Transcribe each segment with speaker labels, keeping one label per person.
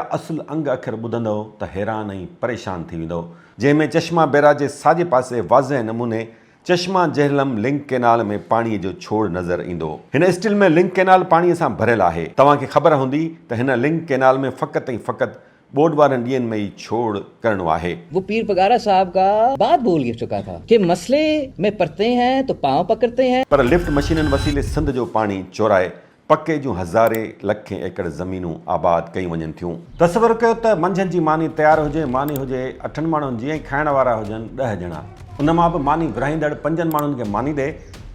Speaker 1: اصل انگ اکر ٻڌندؤ ته حيران ۽ پريشان ٿي ويندؤ، جنهن ۾ چشما بئراج جي ساڄي پاسي واضح نموني چشما جهلم لنڪ ڪئنال ۾ پاڻي جو ڇوڙ نظر ايندو. هن اسٽل ۾ لنڪ ڪئنال پاڻي سان ڀريل آهي. توهان کي خبر هوندي ته هن لنڪ ڪئنال ۾ فقط ۽ فقط ٻوڏ وارن ڏينهن ۾ ئي ڇوڙ ڪرڻو آهي.
Speaker 2: وو پير پگارا صاحب ڪا بات بھول چڪا ٿا ڪي مسئلي ۾ پڙتي ھين تو پانء پڪڙتي ھين.
Speaker 1: پر لفٽ مشينن وسيلي سنڌ جو پاڻي چورائي پڪي جون هزارين لکين ايڪڙ زمينون آباد ڪيون وڃن ٿيون. تصور ڪيو ته منجهند جي ماني تيار هجي، ماني هجي اٺن ماڻهن جي ۽ کائڻ وارا هجن ڏهه ڄڻا. ان مان به ماني ورهائيندڙ پنجن ماڻهن کي ماني ڏئي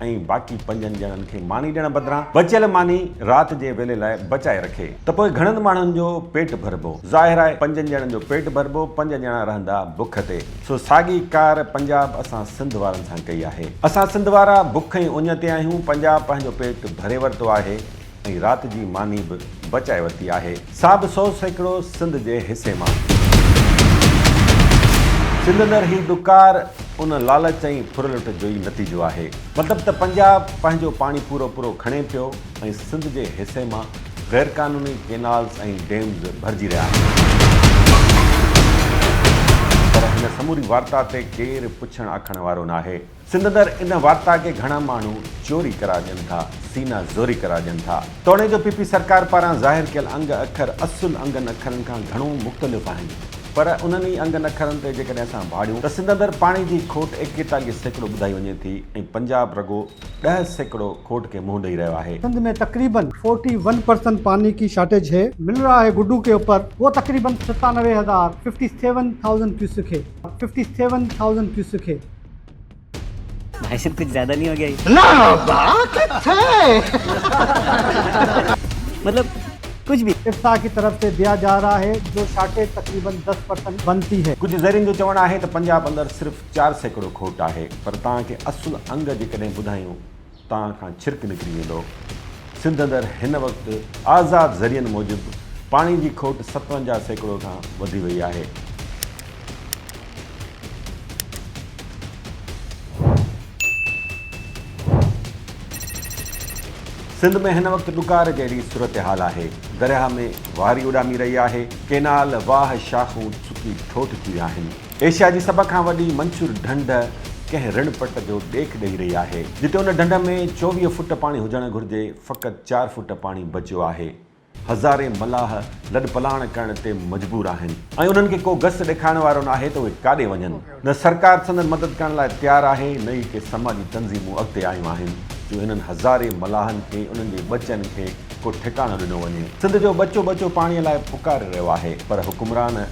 Speaker 1: ۽ باقي پنجن ڄڻن کي ماني ڏيڻ بدران بچيل ماني رات جي ويلي لاء بچائي رکي ته پوء گهڻن ماڻهن جو پيٽ ڀربو؟ ظاهر آهي پنجن ڄڻن جو پيٽ ڀربو، پنج ڄڻا رهندا بک تي. سو ساڳي ڪار پنجاب اسان سنڌ وارن سان ڪئي آهي. اسان سنڌ وارا بک ۽ اڃ تي آهيون، پنجاب پنهنجو پيٽ ڀري ورتو آهي ۽ رات جي ماني به بچائي ورتي آهي، سا به 100% سنڌ جي حصي مان. سنڌ اندر هي ڏڪار ان لالچ ۽ ڦرلٽ جو ئي نتيجو آهي. مطلب ته پنجاب پنهنجو پاڻي پورو پورو کڻي پيو ۽ سنڌ جي حصي مان غيرقانوني ڪينالز ۽ ڊيمز ڀرجي رهيا آهن. پر هن سموري وارتا تي ڪير پڇڻ آکڻ وارو ناهي. سنڌ اندر ان وارتا کي گهڻا ماڻهو چوري قرار ڏين ٿا، سينا زوري قرار ڏين ٿا. توڻي جو پي پي سرڪار پاران ظاهر ڪيل انگ اکر اصل انگن اکرن کان گهڻو مختلف آهن پر انهن ئي انگن اکرن تي جيڪڏهن اسان ڀاڙيون ته سنڌ اندر پاڻي جي کوٽ 41% ٻڌائي وڃي ٿي ۽ پنجاب رڳو 10% کوٽ کي منهن ڏئي رهيو آهي.
Speaker 3: سنڌ ۾ تقريبن فورٽي ون پرسنٽ پاني ڪي شارٽيج هي مل رها هي گڊو ڪي اوپر وو تقريبن ستانوي هزار ففٽي سيون ٿائوزنڊ ڪيوسڪ هي ففٽي سيون ٿائوزنڊ ڪيوسڪ هي.
Speaker 4: ڀائي صاحب ڪجھ زياده نهين هو گيا هي.
Speaker 5: نه ابا ڪٿي.
Speaker 4: مطلب ڪجھ به.
Speaker 3: ارسا ڪي طرف سي ديا جا رها هي جو شارٽيج تقريبن دس پرسنٽ بنتي هي.
Speaker 1: ڪجھ ذريعن جو چوڻ آهي ته پنجاب اندر صرف 4% کوٽ آهي پر توهان کي اصل انگ جيڪڏهن ٻڌايون توهان کان ڇرڪ نڪري ويندو. سنڌ اندر هن وقت آزاد ذريعن موجب پاڻي جي کوٽ 57% کان وڌي وئي آهي. سنڌ ۾ هن وقت ڏڪار جهڙي صورتحال آهي. درياهه ۾ واري اڏامي رهي آهي. ڪينال، واهه، شاخون سڪي ٺوٺ ٿي ويا آهن. ايشيا جي سڀ کان وڏي منڇر ڍنڍ ڪنهن رڻ پٽ جو ڏيک ڏئي رهي آهي. جتي ان ڍنڍ ۾ 24 فوٽ پاڻي هجڻ گهرجي، فقط چار فوٽ پاڻي بچيو آهي. هزارين ملاح لڏپلاڻ ڪرڻ تي مجبور آهن ۽ انهن کي ڪو گس ڏيکارڻ وارو ناهي ته اهي ڪاڏي وڃن. نه سرڪار سندن مدد ڪرڻ لاء تيار آهي نه ئي ڪي سماجي تنظيمون اڳتي آيون آهن جو انهن هزارين ملاحن کي انهن جي ٻچن کي ڪو ٺڪاڻو ڏنو وڃي. سنڌ جو ٻچو ٻچو پاڻي لاء پڪاري رهيو آهي پر حڪمران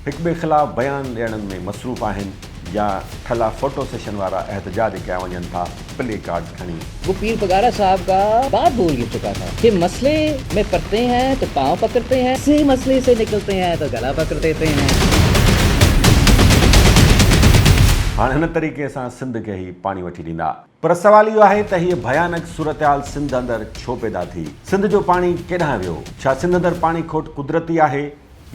Speaker 1: هڪٻئي خلاف بيان ڏيڻ ۾ مصروف آهن يا ٺلها فوٽو سيشن وارا احتجاج ڪيا وڃن ٿا پلي ڪارڊز کڻي.
Speaker 2: وو پير پگارا صاحب ڪا بات بھول ھي چڪا ٿا ڪي مسئلي ۾ پڙتي ھين تو پانء پڪڙتي ھين سي مسئلي سي نڪلتي ھين تو گلا پڪڙ ديتي ھين.
Speaker 1: هاڻ هن طريقي سان سنڌ کي هي پاڻي وٺي ڏيندا. پر سوال اهو آهي ته هيء ڀيانڪ صورتحال سنڌ اندر ڇو پيدا ٿي؟ سنڌ جو پاڻي ڪيڏانهن ويو؟ ڇا سنڌ اندر پاڻي کوٽ قدرتي آهي؟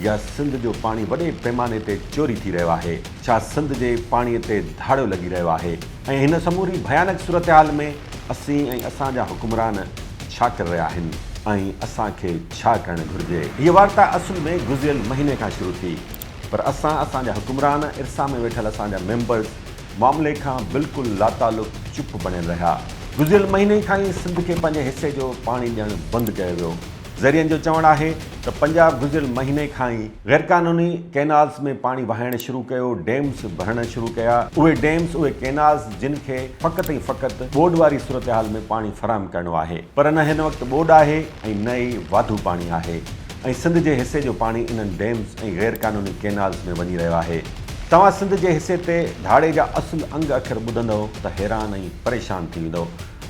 Speaker 1: يا سنڌ جو پاڻي وڏي پيماني تي چوري ٿي رهيو آهي؟ ڇا سنڌ جي پاڻي تي ڌاڙيو لڳي رهيو آهي؟ ۽ هن سموري ڀيانڪ صورتحال ۾ اسين ۽ اسان جا حڪمران ڇا ڪري رهيا آهن ۽ اسان کي ڇا ڪرڻ گهرجي؟ هيء وارتا اصل ۾ گذريل مهيني کان شروع ٿي پر اسان، اسان جا حڪمران، ارسا ۾ ويٺل اسان جا ميمبرز معاملي کان بلڪل لاتعلق چپ بڻيل رهيا. گذريل مهيني کان ئي سنڌ کي پنهنجي حصي جو پاڻي ڏيڻ بند ڪيو ويو. ذريعن جو چوڻ آهي ته پنجاب گذريل مهيني کان ئي غيرقانوني ڪئنالز ۾ پاڻي وهائڻ شروع ڪيو، ڊيمز ڀرڻ شروع ڪيا، اهي ڊيمز اهي ڪئنالز جن کي فقط ۽ فقط ٻوڏ واري صورتحال ۾ پاڻي فراهم ڪرڻو آهي پر نه هن وقت ٻوڏ آهي ۽ نه ئي واڌو پاڻي آهي ۽ سنڌ جي حصي جو پاڻي انهن ڊيمز ۽ غيرقانوني ڪئنالز ۾ وڃي رهيو آهي. توهان سنڌ جي حصي تي ڌاڙي جا اصل انگ اکر ٻڌندؤ ته حيران ۽ پريشان ٿي ويندؤ.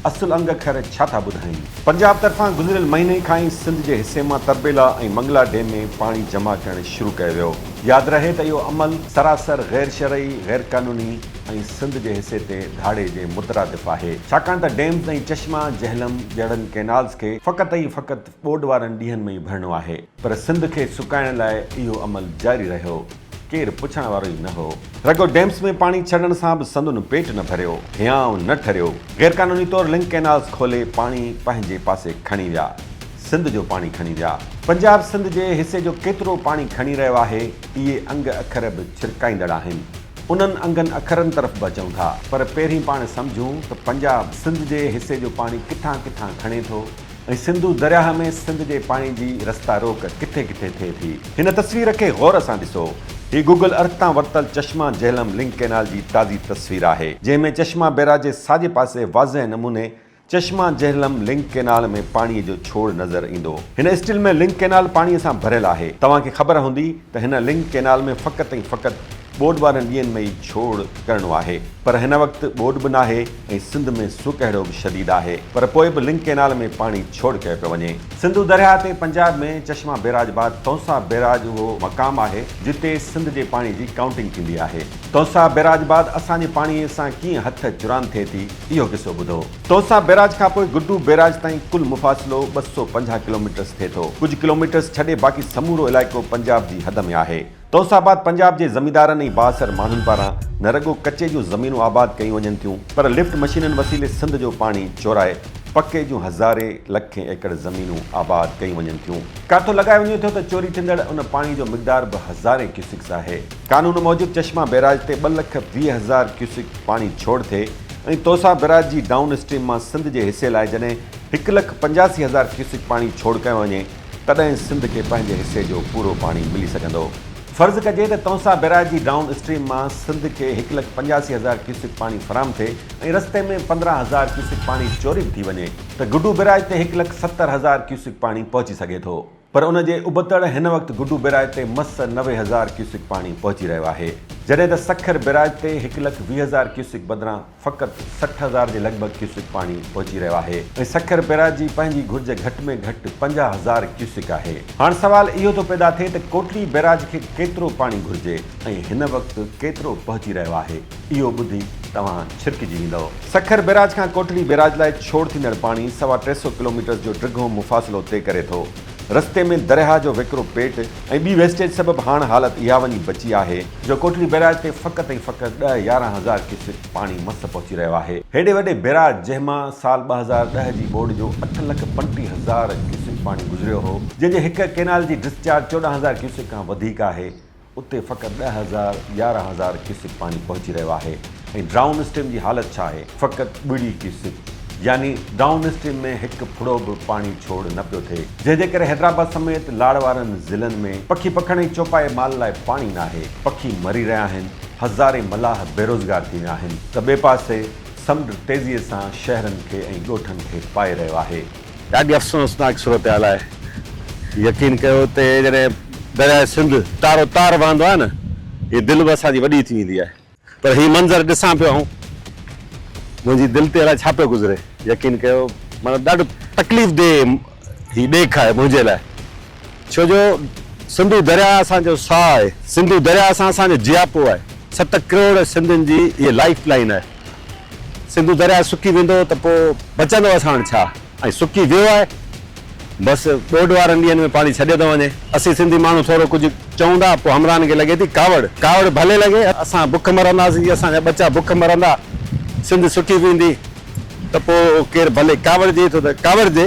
Speaker 1: اصل انگ اکر ڇا ٿا ٻڌائين؟ پنجاب طرفان گذريل مهيني کان ئي سنڌ جي حصي مان تربيلا ۽ منگلا ڊيم ۾ پاڻي جمع ڪرڻ شروع ڪيو ويو. ياد رهي ته اهو عمل سراسر غير شرعي، غير قانوني ۽ سنڌ جي حصي تي ڌاڙي جي مترادف آهي. ڇاڪاڻ ته ڊيمز ۽ چشما جهلم جهڙن ڪئنالز کي فقط ۽ فقط ٻوڏ وارن ڏينهن ۾ ئي ڀرڻو آهي. پر سنڌ کي سڪائڻ لاء اهو عمل جاري رهيو. ڪير پڇڻ وارو ئي نه هو. رڳو ڊيمز ۾ پاڻي ڇڏڻ سان به سندن پيٽ نه ڀريو، هيانء نه ٺريو. غيرقانوني طور لنڪ ڪئنالز کولي پاڻي پنهنجي پاسي کڻي ويا. سنڌ جو پاڻي کڻي ويا. پنجاب سنڌ جي حصي جو ڪيترو پاڻي کڻي رهيو آهي، اهي انگ اکر به ڇرڪائيندڙ آهن. انهن انگن اکرن طرف به اچون ٿا، پر پهرين پاڻ سمجهون ته پنجاب سنڌ جي حصي جو پاڻي ڪٿان ڪٿان کڻي ٿو ۽ سنڌو درياهه ۾ سنڌ جي پاڻي جي رستا روڪ ڪٿي ڪٿي ٿئي ٿي. هن تصوير کي غور سان ڏسو. هي گوگل ارٿ تان ورتل چشما جهلم لنڪ ڪئنال جي تازي تصوير آهي، جنهن ۾ چشما بئراج جي ساڄي پاسي واضح نموني چشما جهلم لنڪ ڪئنال ۾ پاڻي جو ڇوڙ نظر ايندو. هن اسٽل ۾ لنڪ ڪئنال پاڻي سان ڀريل آهي. توهان کي خبر هوندي ته هن لنڪ ڪئنال ۾ فقط ۽ فقط ٻوڏ وارن ڏينهن ۾ ئي ڇوڙ ڪرڻو آهي. پر هن وقت ٻوڏ به ناهي ۽ سنڌ ۾ سڪهڙو به شديد آهي. پر پوء به لنڪ ڪئنال ۾ پاڻي ڇوڙ ڪيو پيو وڃي. سنڌو درياهه تي پنجاب ۾ چشما بئراج بعد تونسا بئراج اهو مقام آهي جتي سنڌ جي پاڻي جي ڪائونٽنگ ٿيندي آهي. تونسا بئراج بعد اسان جي پاڻي سان ڪيئن هٿ چراند ٿئي ٿي، اهو قصو ٻڌو. تونسا بئراج کان پوء گڊو بئراج تائين ڪل مفاصلو 250 ڪلوميٽرس ٿئي ٿو. ڪجهه ڪلوميٽرس ڇڏي باقي سمورو علائقو پنجاب جي حد ۾ آهي. تونسا بعد پنجاب جي زميندارن ۽ بااثر ماڻهن پاران نه رڳو ڪچي جون زمينون آباد ڪيون وڃن ٿيون پر لفٽ مشينن وسيلي سنڌ جو پاڻي چورائي پڪي جون هزارين لکين ايڪڙ زمينون آباد ڪيون وڃن ٿيون. ڪاٿو لڳايو وڃي ٿو ته چوري ٿيندڙ ان پاڻي جو مقدار به هزارين ڪيوسڪس آهي. قانون موجب چشما بئراج تي 2,20,000 ڪيوسڪ پاڻي ڇوڙ ٿئي ۽ توسا بئراج جي ڊائون اسٽريم مان سنڌ جي حصي لاء جڏهن 1,85,000 ڪيوسڪ پاڻي ڇوڙ ڪيو وڃي تڏهن سنڌ کي پنهنجي حصي جو پورو پاڻي ملي سگهندو. فرض ڪجي ته تونسا بئراج جي ڊائون اسٽريم مان سنڌ کي 1,85,000 ڪيوسڪ پاڻي فراهم ٿئي ۽ رستي ۾ 15,000 ڪيوسڪ پاڻي چوري به ٿي وڃي ته گڊو بئراج تي 1,70,000 ڪيوسڪ پاڻي پهچي سگهي ٿو. پر ان جي ابتڙ هن وقت گڊو بئراج تي مس 90,000 ڪيوسڪ پاڻي پهچي رهيو آهي، جڏهن ته سکر بئراج تي 1,20,000 ڪيوسڪ بدران فقط 60,000 جي لڳ ڀڳ ڪيوسڪ پاڻي پهچي رهيو آهي ۽ سکر بئراج جي پنهنجي گهرج گهٽ ۾ گهٽ 50,000 ڪيوسڪ آهي. هاڻ سوال اهو ٿو پيدا ٿئي ته ڪوٽڙي بئراج کي ڪيترو پاڻي گهرجي ۽ هن وقت ڪيترو پهچي رهيو آهي، اهو ٻڌي توهان ڇرڪجي ويندؤ. سکر بئراج کان ڪوٽڙي بئراج لاء ڇوڙ ٿيندڙ پاڻي سوا ٽي سئو ڪلوميٽرز جو ڊگهو مفاصلو طئي ڪري ٿو. رستي ۾ درياهه جو ويڪرو پيٽ ۽ ٻي ويسٽيج سبب هاڻ حالت اها وڃي بچي آهي جو ڪوٽڙي بئراج تي فقط ۽ فقط ڏهه 11 هزار ڪيوسڪ پاڻي مس پهچي رهيو آهي. هيڏي وڏي بئراج جنهن مان سال 2010 جي ٻوڏ جو 8,35,000 ڪيوسڪ پاڻي گذريو هو، جنهن جي هڪ ڪئنال جي ڊسچارج 14,000 ڪيوسڪ کان وڌيڪ آهي، اتي فقط 10,000 11,000 ڪيوسڪ پاڻي پهچي رهيو آهي ۽ ڊائون اسٽريم جي حالت ڇا آهي؟ فقط ٻڙي ڪيوسڪ يعني ڊائون اسٽريم ۾ هڪ ڦڙو به پاڻي ڇوڙ نه پيو ٿئي، جنهن جي ڪري حيدرآباد سميت لاڙ وارن ضلعن ۾ پکي پکڻ ۽ چوپائي مال لاء پاڻي ناهي، پکي مري رهيا آهن، هزارين ملاح بيروزگار ٿي ويا آهن ته ٻئي پاسي سمنڊ تيزيء سان شهرن کي ۽ ڳوٺن کي پائي رهيو آهي.
Speaker 6: ڏاڍي افسوسناڪ صورتحال آهي. يقين ڪيو ته جڏهن درياء سنڌ تارو تار وهندو آهي نه هي دل به اسان جي وڏي ٿي ويندي آهي پر هي منظر ڏسان پيو آئون منهنجي دل تي الائي ڇا پيو گذري يقين ڪيو معنيٰ ڏاڍو تڪليف ده هي ڏيک آهي منهنجي لاء ڇو جو سنڌو درياء اسان جو ساهه آهي سنڌو درياء سان اسان جو جياپو آهي 7 ڪروڙ سنڌين جي هي لائف لائين آهي. سنڌو درياء سڪي ويندو ته پوء بچندو اسان وٽ ڇا؟ ۽ سڪي ويو آهي. بس ٻوڏ وارن ڏينهن ۾ پاڻي ڇڏيو ٿو وڃي. اسين سنڌي ماڻهو ٿورو ڪجهه چئون ٿا پوء همراهن کي لڳي ٿي ڪاوڙ. ڪاوڙ ڀلي لڳي، اسان بک مرنداسين، اسان جا ٻچا بک مرندا، سنڌ سڪي ويندي ته پوء ڪير ڀلي ڪاوڙجي ٿو ته ڪاوڙجي،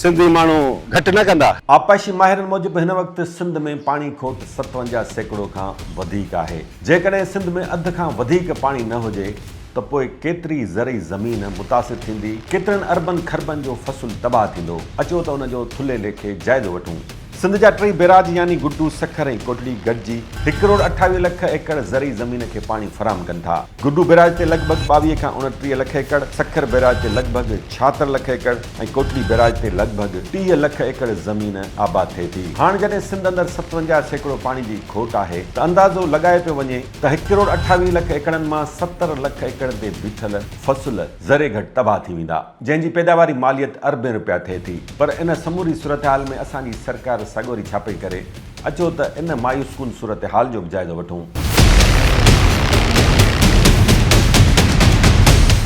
Speaker 6: سنڌي ماڻهو گهٽ نه ڪندا.
Speaker 1: آبپاشي ماهرن موجب هن وقت سنڌ ۾ پاڻي کوٽ 57% کان وڌيڪ آهي. جيڪڏهن سنڌ ۾ اڌ کان وڌيڪ پاڻي نه هجي ته پوء ڪيتري زرعي زمين متاثر ٿيندي، ڪيترن اربن کربن جو فصل تباهه ٿيندو، اچو ته ان جو ٿلهي ليکي جائزو وٺون. سنڌ جا ٽئي بئراج يعني گڊو، سکر ۽ ڪوٽڙي گڏجي هڪ ڪروڙ 28 لک ايڪڙ زرعي زمين کي پاڻي فراهم ڪن ٿا. گڊو بئراج تي لڳ ڀڳ 22 کان 29 لک ايڪڙ، سکر بئراج تي لڳ ڀڳ 76 لک ايڪڙ ۽ ڪوٽڙي بئراج تي لڳ ڀڳ 30 لک ايڪڙ زمين آباد ٿئي ٿي. هاڻ جڏهن سنڌ اندر 57% پاڻي جي کوٽ آهي ته اندازو لڳايو پيو وڃي ته هڪ ڪروڙ 28 لک ايڪڙن مان 70 لک ايڪڙ تي بيٺل فصل ذري گهٽ تباهه ٿي ويندا، جنهن جي پيداواري ماليت اربين رپيا ٿئي ٿي. پر ان سموري صورتحال ۾ اسان جي سرڪار سڳوري ڇا پئي ڪري؟ اچو ته ان مايوس ڪن صورتحال جو به جائزو وٺون.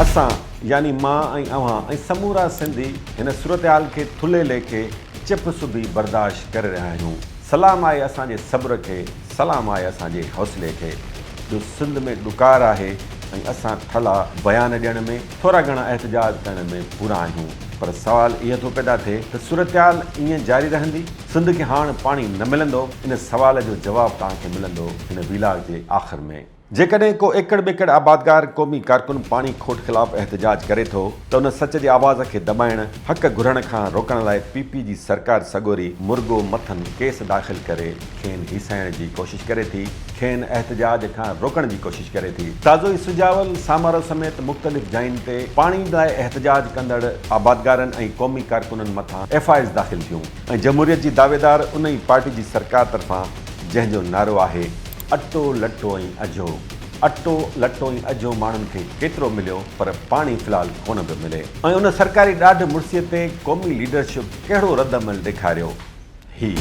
Speaker 1: اسان يعني مان ۽ اوهان ۽ سمورا سنڌي هن صورتحال کي ٿلهي ليکي چپ سبي برداشت ڪري رهيا آهيون. سلام آهي اسان جي صبر کي، سلام آهي اسان جي حوصلي کي جو سنڌ ۾ ڏڪار آهي ۽ اسان ٺلها بيان ڏيڻ ۾، ٿورا گهڻا احتجاج ڪرڻ ۾ پورا آهيون. پر سوال اهو ٿو پيدا ٿئي ته صورتحال ائين جاري رهندي؟ سنڌ کي هاڻ پاڻي نه ملندو؟ ان سوال جو جواب توهان کي ملندو هن ويلاگ جي آخر ۾. جيڪڏهن ڪو ايڪڙ ٻيڪڙ آبادگار قومي ڪارڪن پاڻي کوٽ خلاف احتجاج ڪري ٿو ته ان سچ جي آواز کي دٻائڻ، حق گهرڻ کان روڪڻ لاء پي پي جي سرڪار سڳوري مرڳو مٿن ڪيس داخل ڪري کين هيسائڻ جي ڪوشش ڪري ٿي، کين احتجاج کان روڪڻ جي ڪوشش ڪري ٿي. تازو ئي سجاول، سامارو سميت مختلف جاين تي پاڻي لاء احتجاج ڪندڙ آبادگارن ۽ قومي ڪارڪنن مٿان ايف I آرز داخل ٿيون ۽ جمهوريت جي دعويدار ان ئي پارٽي جي سرڪار طرفان جنهن جو نعرو آهي اٽو، لٽو ۽ اجهو. اٽو، لٽو ۽ اجهو ماڻهن کي ڪيترو مليو پر پاڻي في الحال ڪونه پيو ملي ۽ ان سرڪاري ڏاڍ مڙسيء تي قومي ليڊرشپ ڪهڙو رد عمل ڏيکاريو؟ هي.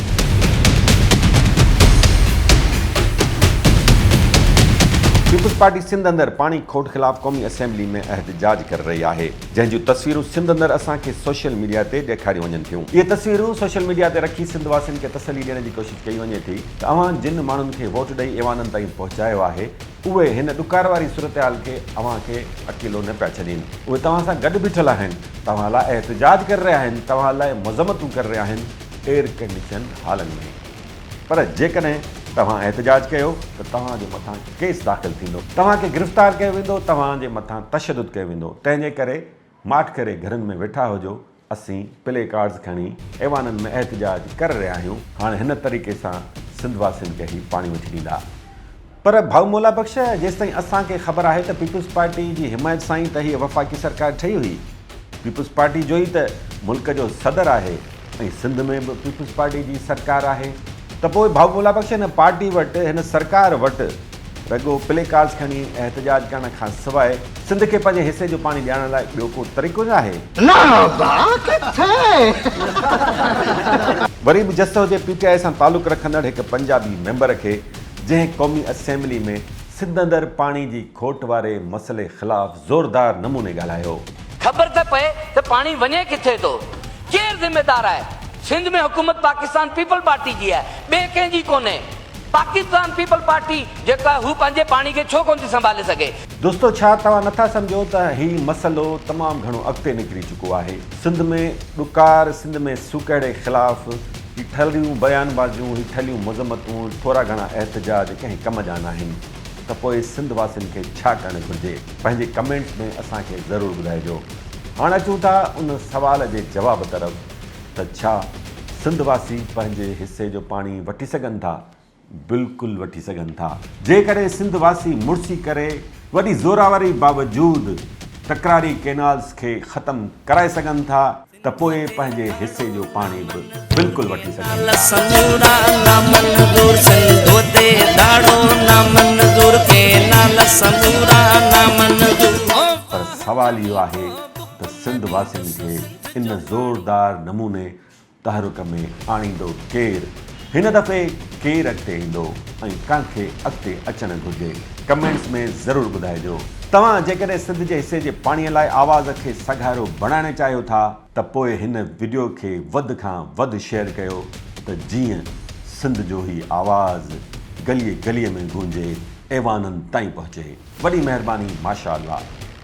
Speaker 1: پيپلز پارٽي سنڌ اندر پاڻي کوٽ خلاف قومي اسيمبلي ۾ احتجاج ڪري رهي آهي جنهن جون تصويرون سنڌ اندر اسان کي سوشل ميڊيا تي ڏيکاريون وڃن ٿيون. اهي تصويرون سوشل ميڊيا تي رکي سنڌ واسين کي تسلي ڏيڻ جي ڪوشش ڪئي وڃي ٿي ته اوهان جن ماڻهن کي ووٽ ڏئي ايوانن تائين پهچايو آهي اهي هن ڏڪار واري صورتحال کي اوهان کي اڪيلو نه پيا ڇڏين اهي توهان سان گڏ بيٺل آهن توهان لاء احتجاج ڪري رهيا آهن توهان لاء مذمتون ڪري رهيا آهن ايئر ڪنڊيشن هالن ۾. پر جيڪڏهن توهان احتجاج ڪيو ته توهان جي مٿان ڪيس داخل ٿيندو، توهان کي گرفتار ڪيو ويندو، توهان جي مٿان تشدد ڪيو ويندو، تنهن جي ڪري ماٺ ڪري گهرن ۾ ويٺا هجو، اسين پلي ڪارڊز کڻي ايوانن ۾ احتجاج ڪري رهيا آهيون، هاڻ هن طريقي سان سنڌ واسين کي هي پاڻي وٺي ڏيندا. پر ڀائو مولا بخش، جيستائين اسان کي خبر آهي ته پيپلز پارٽي جي حمايت سان ئي ته هيء وفاقي سرڪار ٺهي هئي. پيپلز پارٽي جو ئي ته ملڪ جو صدر آهي ۽ سنڌ ۾ به پيپلز پارٽي جي سرڪار آهي ته پوء ڀائو مولا بخش هن پارٽي وٽ، هن سرڪار وٽ رڳو پلي ڪارڊز کڻي احتجاج ڪرڻ کان سواء سنڌ کي پنهنجي حصي جو پاڻي ڏيارڻ لاء ٻيو ڪو طريقو نه آهي؟
Speaker 5: نه ابا ڪٿي.
Speaker 1: وري به جس هجي پي ٽي آء سان تعلق رکندڙ هڪ پنجابي ميمبر کي جنهن قومي اسيمبلي ۾ سنڌ اندر پاڻي جي کوٽ واري مسئلي خلاف زوردار نموني ڳالهايو.
Speaker 7: خبر ته پئي ته پاڻي وڃي ڪٿي ٿو؟ ڪير ذميدار آهي؟ سنڌ ۾ حڪومت پاڪستان پيپلز پارٽي جي آهي، ٻئي ڪنهن جي ڪونهي. پاڪستان پيپلز پارٽي جيڪا آهي هو پنهنجي پاڻي کي ڇو ڪونه ٿي سنڀالي سگهي؟
Speaker 1: دوستو ڇا توهان نٿا سمجهو ته هي مسئلو تمام گهڻو اڳتي نڪري چڪو آهي. سنڌ ۾ ڏڪار، سنڌ ۾ سوڪهڙي خلاف هي ٺلهيون بيان بازيون، هي ٺلهيون مذمتون، ٿورا گهڻا احتجاج ڪنهن ڪم جا ناهن ته پوء سنڌ واسين کي ڇا ڪرڻ گهرجي؟ پنهنجي ڪمينٽس ۾ اسان کي ضرور ٻڌائجو. هاڻ اچون ٿا ان سوال جي جواب طرف ته ڇا سنڌ واسي پنهنجي حصي جو پاڻي وٺي سگهن ٿا؟ بلڪل وٺي سگهن ٿا. جيڪڏهن سنڌ واسي مڙسي ڪري وڏي زوراوري باوجود تڪراري ڪينالز کي ختم ڪرائي سگهن ٿا ته پوء پنهنجي حصي جو پاڻي به بلڪل وٺي سگهن ٿا. پر سوال اهو آهي ته سنڌ واسين کي ان زوردار نموني تحرڪ ۾ آڻيندو ڪير؟ هن دفعي ڪير اڳتي ايندو ۽ ڪنهن کي اڳتي اچڻ گهرجي؟ ڪمينٽس ۾ ضرور ٻڌائجو. توهان جيڪڏهن سنڌ جي حصي جي پاڻي لاء آواز کي سگهارو بڻائڻ چاهيو ٿا ته پوء هن وڊيو کي وڌ کان وڌ شيئر ڪيو ته جيئن سنڌ جو هي آواز گلي گلي ۾ گونجي ايوانن تائين پهچي. وڏي مهرباني ماشاء الله.